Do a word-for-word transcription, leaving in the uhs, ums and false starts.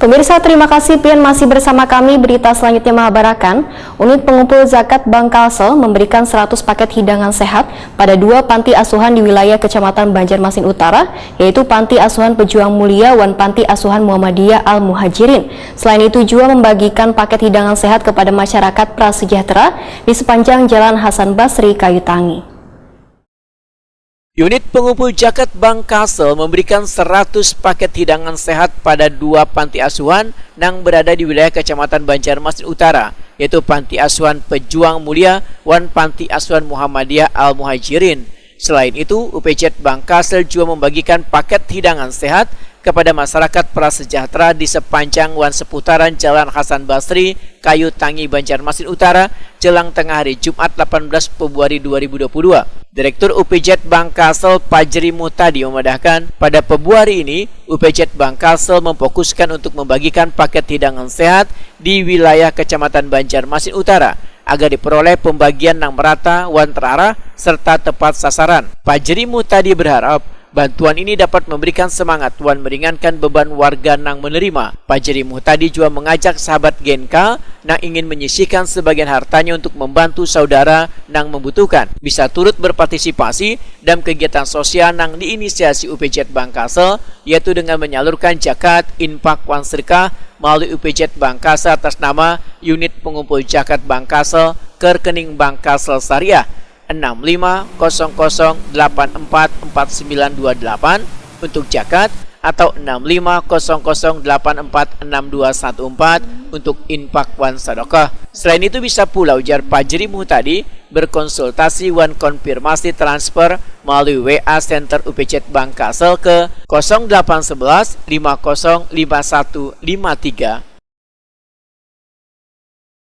Pemirsa, terima kasih pian masih bersama kami. Berita selanjutnya mahabarakan, Unit Pengumpul Zakat Bank Kalsel memberikan seratus paket hidangan sehat pada dua panti asuhan di wilayah Kecamatan Banjarmasin Utara, yaitu Panti Asuhan Pejuang Mulia wan Panti Asuhan Muhammadiyah Al Muhajirin. Selain itu, jua membagikan paket hidangan sehat kepada masyarakat prasejahtera di sepanjang Jalan Hasan Basri, Kayu Tangi. Unit Pengumpul Zakat Bank Kalsel memberikan seratus paket hidangan sehat pada dua panti asuhan nang berada di wilayah Kecamatan Banjarmasin Utara, yaitu Panti Asuhan Pejuang Mulia wan Panti Asuhan Muhammadiyah Al Muhajirin. Selain itu, U P Z Bank Kalsel jua membagikan paket hidangan sehat kepada masyarakat prasejahtera di sepanjang wan seputaran Jalan Hasan Basri, Kayu Tangi, Banjarmasin Utara, jelang tengah hari Jumat delapan belas Februari dua ribu dua puluh dua. Direktur U P Z Bank Kalsel Pajri Muhtadi memadahkan, pada Februari ini, U P Z Bank Kalsel memfokuskan untuk membagikan paket hidangan sehat di wilayah Kecamatan Banjarmasin Utara agar diperoleh pembagian nang merata wan terarah serta tepat sasaran. Pajri Muhtadi berharap bantuan ini dapat memberikan semangat wan meringankan beban warga nang menerima. Pajri Muhtadi jua mengajak sahabat Genka nang ingin menyisihkan sebagian hartanya untuk membantu saudara nang membutuhkan, bisa turut berpartisipasi dalam kegiatan sosial nang diinisiasi U P Z Bank Kalsel, yaitu dengan menyalurkan zakat, infak, wan sedekah melalui U P Z Bank Kalsel atas nama Unit Pengumpul Zakat Bank Kalsel ke rekening Bank Kalsel Syariah enam lima kosong kosong delapan empat empat sembilan dua delapan untuk zakat atau enam lima kosong kosong delapan empat enam dua satu empat untuk infak wan sedekah. Selain itu, bisa pula, ujar Pajri Muhtadi, berkonsultasi wan konfirmasi transfer melalui W A Center U P Z Bank Kalsel ke kosong delapan sebelas lima kosong lima satu lima tiga.